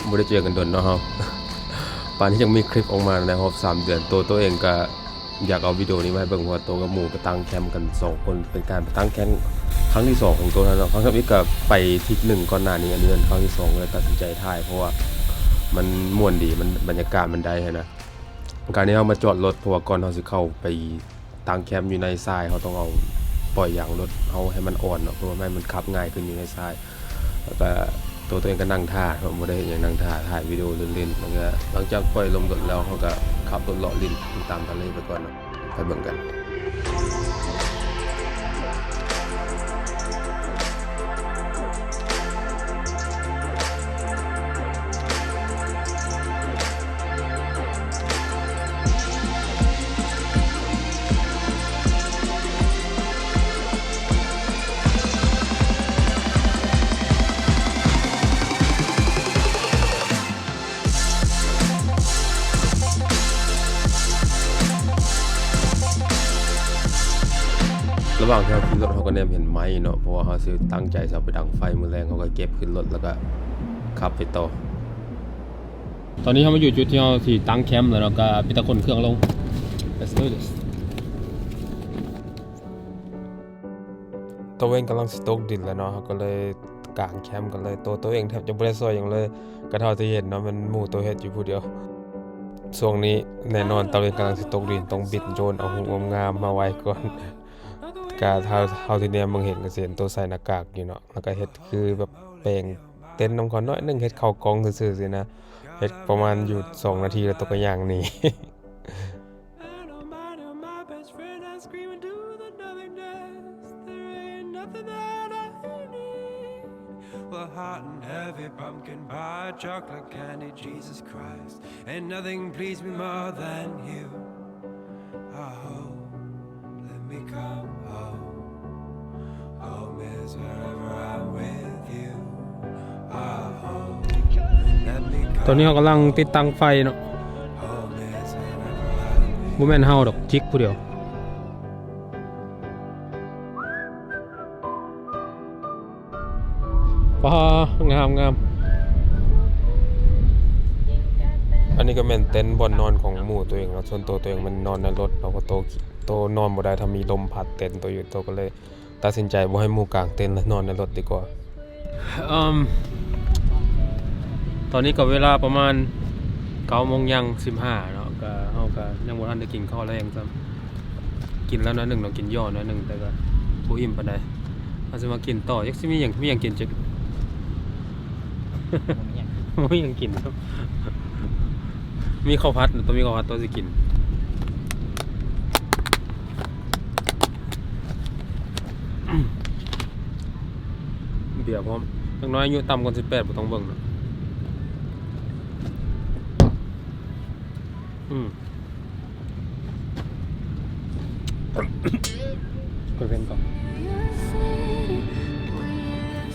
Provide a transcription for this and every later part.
ບໍ່ໄດ້ເຈີກັນດົນເນາະເຮົາ. ປານນີ້ຍັງມີຄລິບອອກມາໃນຮອບສາມເດືອນ. ໂຕ ໂຕເອງກະຢາກເອົາວິດີໂອນີ້ມາໃຫ້ເບິ່ງ ເພາະວ່າໂຕກັບໝູ່ໄປຕັ້ງແຄມກັນສອງຄົນ ເປັນການໄປຕັ້ງແຄມຄັ້ງທີສອງຂອງໂຕຫັ້ນເນາະ. ຄັ້ງທຳອິດກະໄປທິດໜຶ່ງກ່ອນໜ້ານີ້ ອັນນີ້ແມ່ນຄັ້ງທີສອງ ເລີຍຕັດສິນໃຈຖ່າຍ ເພາະວ່າມັນມ່ວນດີ ມັນ ບັນຍາກາດມັນໄດ້ຫັ້ນນະ. ການທີ່ເຮົາມາຈອດລົດ ເພາະວ່າກ່ອນເຮົາຊິເຂົ້າໄປ ຕັ້ງແຄມຢູ່ໃນຊາຍ ເຮົາຕ້ອງເອົາ ປ່ອຍຢາງລົດເຮົາໃຫ້ມັນອ່ອນເນາະ ເພື່ອໃຫ້ມັນຂັບງ່າຍຂຶ້ນຢູ່ໃນຊາຍ. ແລ້ວກະໂຕ ໂຕເອງກະນັ່ງຖ້າເນາະ ບໍ່ໄດ້ເຮັດຫຍັງ ນັ່ງຖ້າ ຖ່າຍວິດີໂອຫຼິ້ນໆ. ແລ້ວກະຫຼັງຈາກປ່ອຍລົມລົດແລ້ວ ເຮົາກະຂັບລົດເລາະຫຼິ້ນຕາມທະເລໄປກ່ອນເນາະ. ໄປເບິ່ງກັນ. ລະຫວ່າງທີ່ເຮົາຂີ່ລົດ ເຮົາກະແນມເຫັນໄມ້ເນາະ ເພາະວ່າເຮົາຊິຕັ້ງໃຈຊິເອົາໄປດັງໄຟມື້ແລງ. ເຮົາກະເກັບຂຶ້ນລົດ ແລ້ວກະຂັບໄປຕໍ່. ຕອນນີ້ເຮົາມາຢູ່ຈຸດທີ່ເຮົາຊິຕັ້ງແຄມແລ້ວເນາະ ກະມີແຕ່ຂົນເຄື່ອງລົງ. Let's do this. ຕາເວັນກຳລັງຊິຕົກດິນແລ້ວເນາະ ເຮົາກະເລີຍກາງແຄມກັນເລີຍ. ໂຕ ໂຕເອງແທບຈະບໍ່ໄດ້ຊ່ອຍຫຍັງເລີຍ ກະເທົ່າທີ່ເຫັນເນາະ ແມ່ນໝູ່ໂຕເຮັດຢູ່ຜູ້ດຽວ. ຊ່ວງນີ້ແນ່ນອນ ຕາເວັນກຳລັງຊິຕົກດິນ ຕ້ອງບິນໂດຣນເອົາຮູບງາມໆມາໄວ້ກ່ອນ. ກະເທົ່າ ເທົ່າທີ່ແນມເບິ່ງເຫັນ ກະຊິເຫັນໂຕໃສ່ໜ້າກາກຢູ່ເນາະ ແລ້ວກະເຮັດຄືແບບແປງເຕັນນຳເຂົາໜ້ອຍໜຶ່ງ ເຮັດເຂົ້າກ່ອງຊື່ໆຊີ້ນະ. ເຮັດປະມານຢູ່ສອງນາທີ ແລ້ວໂຕກະຍ່າງໜີ. Well, hot and heavy pumpkin pie, chocolate candy, Jesus Christ, ain't nothing please me more than you. I hope, let me come home. Home is wherever I'm with you. I hope, let me come home. ຕອນນີ້ເຮົາກຳລັງຕິດຕັ້ງໄຟເນາະ. ບໍ່ແມ່ນເຮົາດອກ ຈິກຜູ້ດຽວ. ປາ ງາມໆ. ອັນນີ້ກະແມ່ນເຕັນບ່ອນນອນຂອງໝູ່ໂຕເອງເນາະ. ສ່ວນໂຕ ໂຕເອງແມ່ນນອນໃນລົດເນາະ ເພາະໂຕ ໂຕນອນບໍ່ໄດ້ ຖ້າມີລົມພັດເຕັນໂຕຢູ່. ໂຕກະເລີຍ ຕັດສິນໃຈບໍ່ໃຫ້ໝູ່ກາງເຕັນ ແລະ ນອນໃນລົດດີກວ່າ. ເອີ່ມ ຕອນນີ້ກະເວລາປະມານເກົ້າໂມງຍ່າງສິບຫ້າເນາະ ກະເຮົາກະຍັງບໍ່ທັນໄດ້ກິນເຂົ້າແລງຊ້ຳ. ກິນແລ້ວໜ້ອຍໜຶ່ງເນາະ ກິນຍໍ້ໜ້ອຍໜຶ່ງ ແຕ່ກະບໍ່ອີ່ມປານໃດ. ເຮົາຊິມາກິນຕໍ່ ຈັກຊິມີຫຍັງ ມີຫຍັງກິນຈັກ ບໍ່ມີຫຍັງກິນ ມີເຂົ້າຜັດ ໂຕມີເຂົ້າຜັດ ໂຕຊິກິນ. ເບຍພ້ອມ ຢ່າງໜ້ອຍອາຍຸຕ່ຳກວ່າສິບແປດບໍ່ຕ້ອງເບິ່ງເນາະ. ອືມ ກວດເວັນກ່ອນ.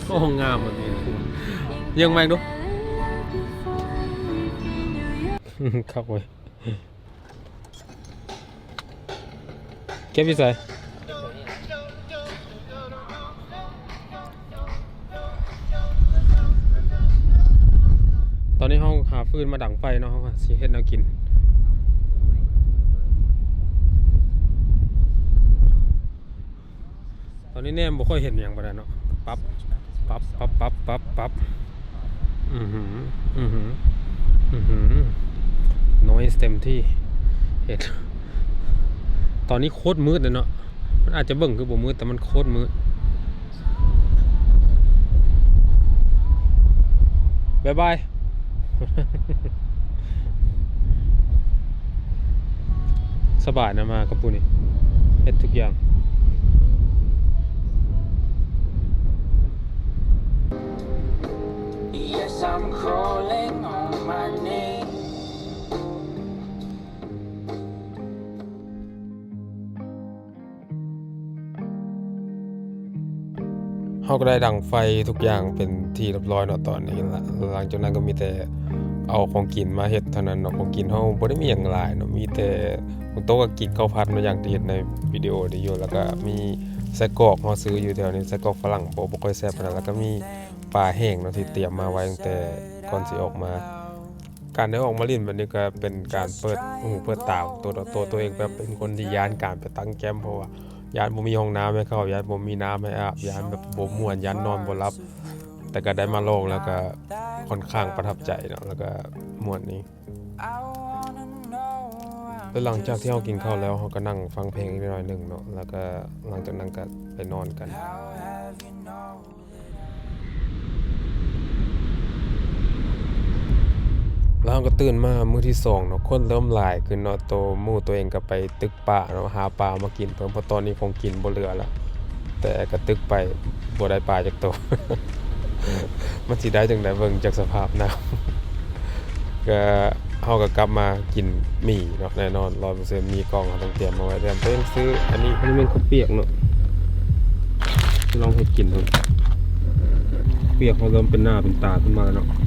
ໂອ້ ງາມແບບນີ້ ເບິ່ງໃໝ່ດູ. ຄັກເວີຍ. ເກັບຢູ່ໃສ? ຕອນນີ້ເຮົາຫາຟືນມາດັງໄຟເນາະ ເຮົາກະຊິເຮັດແນວກິນ. ຕອນນີ້ແນມບໍ່ຄ່ອຍເຫັນຫຍັງປານໃດເນາະ. ປັບ ປັບ ປັບ ປັບ ປັບ ປັບ. ອືຫື ອືຫື ອືຫື noise ເຕັມທີ່. ເຮັດ ຕອນນີ້ໂຄດມືດເລີຍເນາະ. ມັນອາດຈະເບິ່ງຄືບໍ່ມືດ ແຕ່ມັນໂຄດມືດ. ບາຍບາຍ. ສະບາຍນະ ມາກັບຜູ້ນີ້ ເຮັດທຸກຢ່າງ. Yes, I'm crawling on my knees. ເຮົາກະໄດ້ດັງໄຟທຸກຢ່າງເປັນທີ່ຮຽບຮ້ອຍເນາະ ຕອນນີ້ລະ. ຫຼັງຈາກນັ້ນກະມີແຕ່ເອົາຂອງກິນມາເຮັດເທົ່ານັ້ນເນາະ. ຂອງກິນເຮົາບໍ່ໄດ້ມີຫຍັງຫຼາຍເນາະ ມີແຕ່ ໂຕກະກິນເຂົ້າຜັດເນາະ ຢ່າງທີ່ເຫັນໃນວິດີໂອນີ້ຢູ່ ແລ້ວກະມີໄສ້ກອກ ເຮົາຊື້ຢູ່ແຖວນີ້ ໄສ້ກອກຝຣັ່ງ ບໍ່ ບໍ່ຄ່ອຍແຊບປານໃດ ແລ້ວກະມີ ປາແຫ້ງເນາະ ທີ່ຕຽມມາໄວ້ຕັ້ງແຕ່ ກ່ອນຊິອອກມາ. ການໄດ້ອອກມາຫຼິ້ນແບບນີ້ກໍເປັນການເປີດຫູເປີດຕາຕົວຕໍ່ຕົວເອງ ແບບເປັນຄົນທີ່ຢ້ານການໄປຕັ້ງແຄ້ມ ເພາະວ່າຢ້ານບໍ່ມີຫ້ອງນ້ຳໃຫ້ເຂົ້າ, ຢ້ານບໍ່ມີນ້ຳໃຫ້ອາບ, ຢ້ານແບບບໍ່ມ່ວນ, ຢ້ານນອນບໍ່ຫຼັບ. ແຕ່ກໍໄດ້ມາລອງແລ້ວກໍຄ່ອນຂ້າງປະທັບໃຈເນາະ, ແລ້ວກໍມ່ວນດີ. ແລ້ວຫຼັງຈາກທີ່ເຮົາກິນເຂົ້າແລ້ວ ເຮົາກໍນັ່ງຟັງເພງອີກໜ້ອຍໜຶ່ງເນາະ, ແລ້ວກໍຫຼັງຈາກນັ້ນກໍໄປນອນກັນ. ແລ້ວເຮົາກໍຕື່ນມາມື້ທີສອງເນາະ, ຄົນເລີ່ມຫຼາຍຂຶ້ນເນາະ, ໂຕໝູ່ໂຕເອງກໍໄປຕຶກປາເນາະ, ຫາປາມາກິນເພີ່ມ ເພາະຕອນນີ້ຂອງກິນບໍ່ເຫຼືອແລ້ວ, ແຕ່ກໍຕຶກໄປບໍ່ໄດ້ປາຈັກໂຕ. ມັນຊິໄດ້ຈັ່ງໃດ ເບິ່ງຈາກສະພາບນ້ຳ. ກໍ ເຮົາກໍກັບມາກິນໝີ່ເນາະ, ແນ່ນອນ ຮ້ອຍເປີເຊັນ ໝີ່ກ່ອງເຮົາຕ້ອງຕຽມມາໄວ້. ແຕ່ໂຕເອງຊື້ອັນນີ້ ອັນນີ້ແມ່ນເຂົ້າປຽກເນາະ, ລອງເຮັດກິນເບິ່ງ. ປຽກເຮົາເລີ່ມເປັນໜ້າເປັນຕາຂຶ້ນມາແລ້ວເນາະ.